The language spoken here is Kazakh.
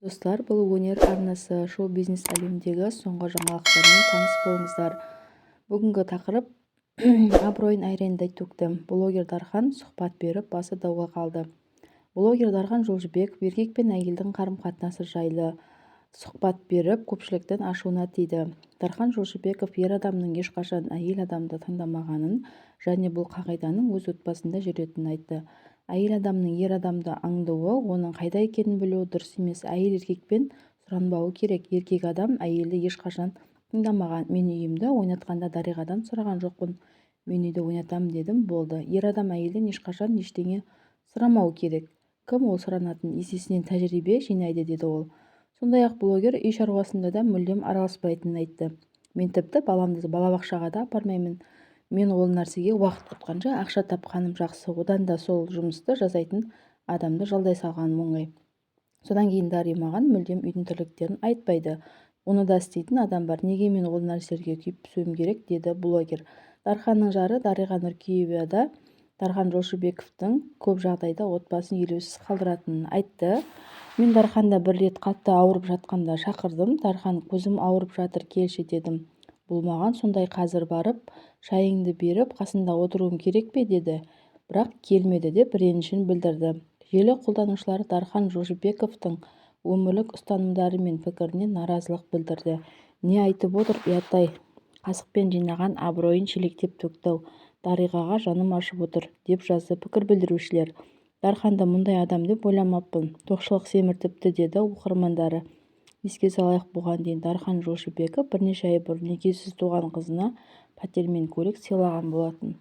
Достар, бұл Өнер арнасы, шоу-бизнес әлеміндегі соңғы жаңалықтармен таныс болыңыздар. Бүгінгі тақырып: абыройын айрандай төкті. Блогер Дархан сұхбат беріп, басы дауға қалды. Блогер Дархан Жолшыбеков еркек пен әйелдің қарым-қатынасы жайлы сұхбат беріп, көпшіліктің ашуына тиді. Дархан Жолшыбеков ер адамның ешқашан әйел адамды таңдамағанын және бұл қағиданың өз отбасында жүретінін айтты. Әйел адамның ер адамды аңдуы, оның қайда екенін білуі дұрыс емес. Әйел еркектен сұранбауы керек. Еркек адам әйелді ешқашан таңдамаған. Мен үйімді ойнатқанда Дариғадан сұраған жоқпын. Мен үйді ойнатамын дедім, болды. Ер адам әйелден ешқашан ештеңе сұрамауы керек. Кім ол сұранатын? Есесіне тәжірибе жинайды, деді ол. Сондай-ақ блогер үй шаруасына да мүлдем араласпайтынын айтты. Мен тіпті баламды балабақшаға да апармаймын. Мен ол нәрсеге уақыт құртқанша, ақша тапқаным жақсы. Одан да сол жұмысты жасайтын адамды жалдай салғаным оңай. Содан кейін Дари маған мүлдем үйдің тірліктерін айтпайды. Оны да істейтін адам бар. Неге мен ол нәрселерге күйіп-пісуім керек, деді блогер. Дарханның жары Дариға Нұркеева да Дархан Жолшыбековтің көп жағдайда отбасын елеусіз қалдыратынын айтты. Мен Дарханды бір рет қатты ауырып жатқанда шақырдым. Дархан, көзім ауырып жатыр, келші дедім. Бұл маған сондай қазір барып, шайыңды беріп, қасында отыруым керек пе деді. Бірақ келмеді, деп ренішін білдірді. Желі қолданушылары Дархан Жолшыбековтің өмірлік ұстанымдары мен пікіріне наразылық білдірді. Не айтып отыр, ұят-ай, қасықпен жинаған абыройын шелектеп төкті-ау, Дариғаға жаным ашып отыр, деп жазды пікір білдірушілер. Дарханды мұндай адам деп ойламаппын, тоқшылық семіртіпті, деді оқырмандары. Еске салайық, бұған дейін Дархан Жолшыбеков бірнеше ай бұрын некесіз туған қызына пәтер мен көлік сыйлаған болатын.